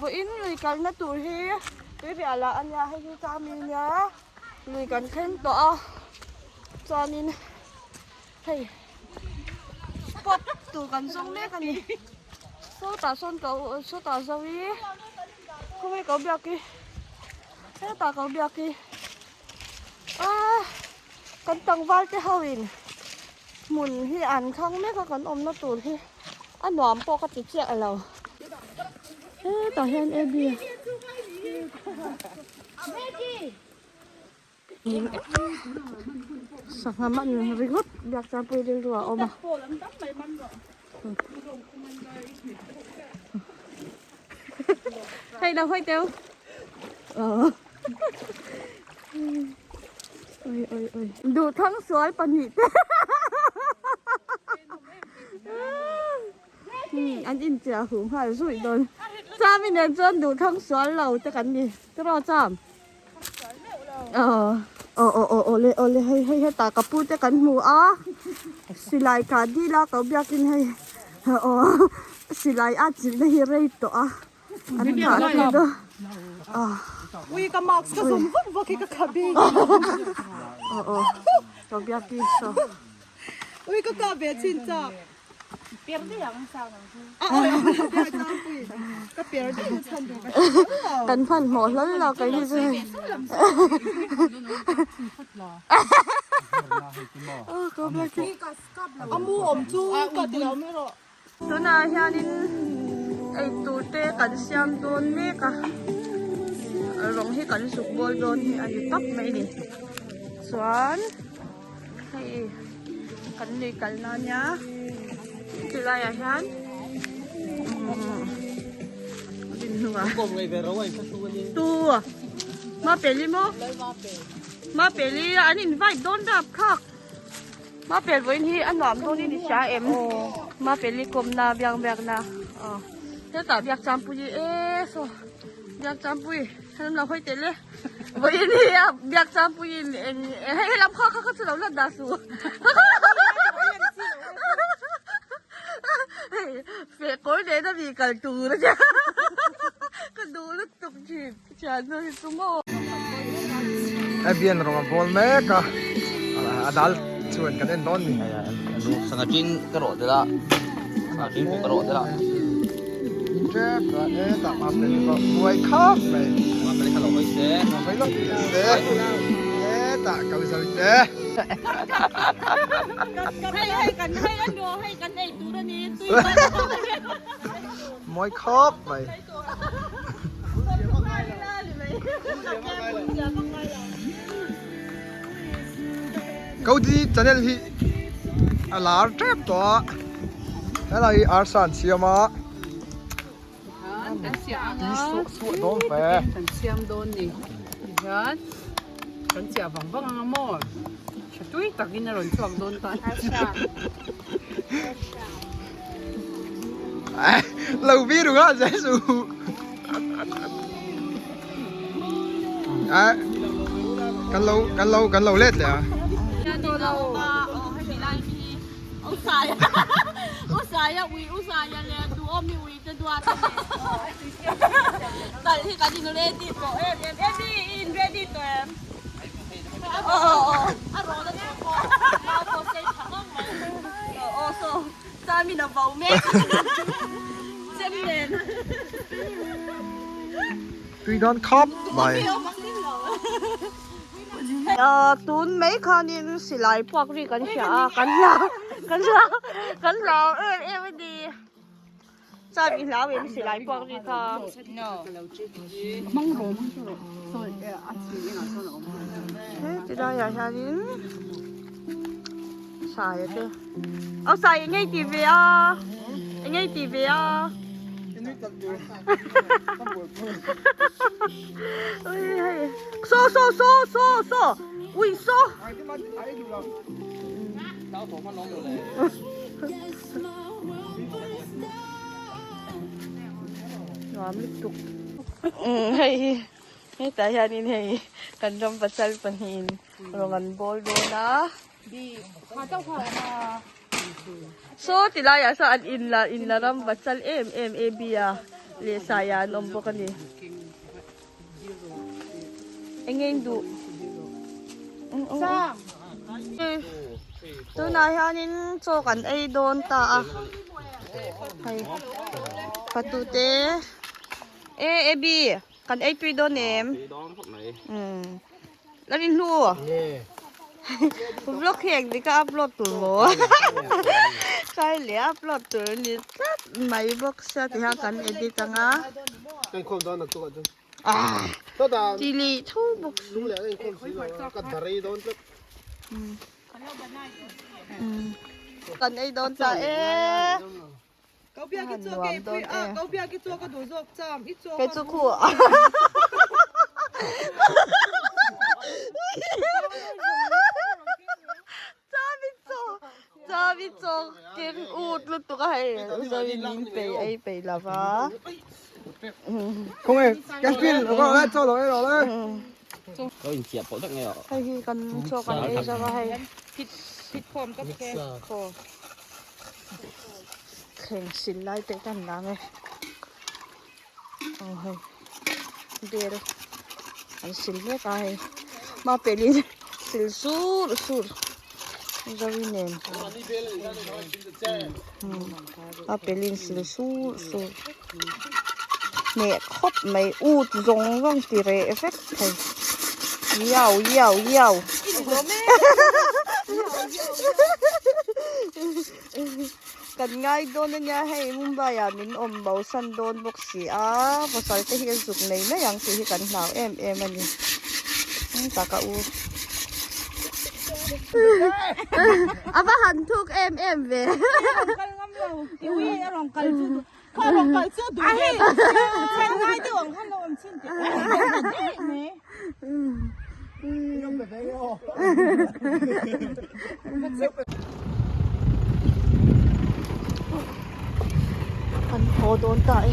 Vawiin lui kalna tur hi tuiriah lah a nia hei hi chami nia lui kan thleng tawh a chuanin hei spot tur kan zawng mek a ni sawtah sawn ko sawtah zo hi khawnge ko biak hi hetah ko biak hi aaa kan tlangval te ho in hmun hi an thlang mek a kan awmna tur hi a nuam pawh ka ti chiah lo hetah hian a b sangha man ringawt biak chuan pui rilru a awm a hei lo hawi teu aw oi oi oi duhthang sual pahnih te an inchiah huh nghal zuih dawn chami nen chuan duhthang sual lo te kan ni tiraw cham aw aw aw aw awle awle hei hei hetah ka pu te kan hmu a silai kah dil a ko biakin hei aw silai a chilhna hi rei tawh a an kah tir a aw Ui ka mask ka zum vak vak hi ka khabi aw aw ko biakin saw Ui ka kah ve chin chak Kan hmanhmawh hlawl lo kei hi chu hei. Tunah hianin eitur te kan siam dawn mek a, rawng hi kan zuk bawl dawn hi a ni tawp mai a ni. Chuan hei kan lui kal na nia ti laiah hian din hnungah tu mapeli maw mapeli an invite dawn rap khak mapel vawiin hi a nuam dawn in i hria em mapeli kawmna biak biakna aw hetah biak champui e saw biak champui. Hei lo hawi tel e. Vawiin hi a biak changpuiin eng hei helam kha kha kha chu lo lat dah suh. Hei feh kawr nen a mi kal tur a nia. Ka duh lutuk thin thiannu hi chu maw. Abian rawng a bawl mek a, a dal chuan kan en dawn ni. Sangha tin ka rawh tel a, sangha tin pawh ka rawh tel a. Tep a e tah ma peli pawh buai khap mai. Ma peli kha lo hawi se. Lo hawi lawk se. E tah ko zo te. Hei hei kan hei a nuam hei kan ei tur a ni tui Mawi khawp mai. Kodi channel hi a lar tep tawh a helai hi arsa an siam a tui suah suah dawn fe kan siam dawn ni tihian kan chiah vang vang anga maw tha tui takin a rawn chhuak dawn ta lo vi ru a jesu a kan lo kan lo kan lo let leh a Tui dawn khawp mai. Tun mai khanin silai puak ri kan hria a, kan hlau kan hlau kan hlau em em a ni. Chuan i hlau em silai puak ri kha? He tilaiah hianin sai te aw sai eng ngei ti ve a eng ngei ti ve a so so so so so ui so Nuam lutuk. Hei hi hetah hianin hei kan ram pasal pahnihin rawng an bawl dawn a. Saw ti laiah sawn an inla inla ram pasal em em a b a. Leh Saia an awm bawk a ni. Eng nge in duh? Tunah hianin chaw kan ei dawn ta a. Hei fatu te e Abby kan ei tui dawn em? La rin hnu. Vlog hi engtik ka upload tur maw? Kai leh upload tur a ni tlat mai bawk sia ti hian kan edit ang a. Ka inkhawm dawn nak tukah chuan. Ah. Chutah. Ti leh tho bawk si. Lung leh ka inkhawm si lo a, ka darei dawn tlat. Kan ei dawn ta e. Kau biak i chu ke pui a, kau biak i chu ka duh zawk cham, i chu Kei chu khu. Cham i chu, cham i chu keng ut lutuk a hei zawin min pei ei pei lova. Không e, cái pin nó có lại cho rồi rồi. Có in chiap pawh vek nge aw. Hei hi kan chaw kan ei zo a hei. Phit phit khawm ka khe. Khaw. Thleng sil lai te kan lang e. Aw hei. Bel an sil mek a hei. Ma pelin sil sur sur. Zoe nen. A pelin sil sur sur. Hneh khawp mai ut zawng zawng ti reh vek thei. Yau yau yau. Kan ngai dawn ania hei Mumbai ah min awm bo san dawn bawk si a pasal te hi a zuk nei mai ang tih hi kan hlau em em a ni tak a u a va han thuk em em ve Kan haw dawn ta e.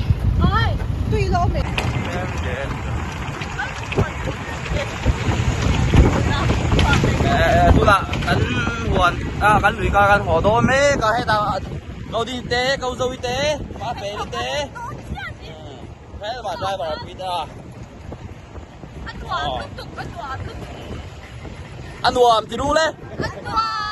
Tunah kan huan a kan lui kar kan haw dawn mek a hetah ko ding te ko zoe te pa peli te helmet driver a pui ta a nuam lutuk a nuam lutuk a nuam ti ru le a nuam.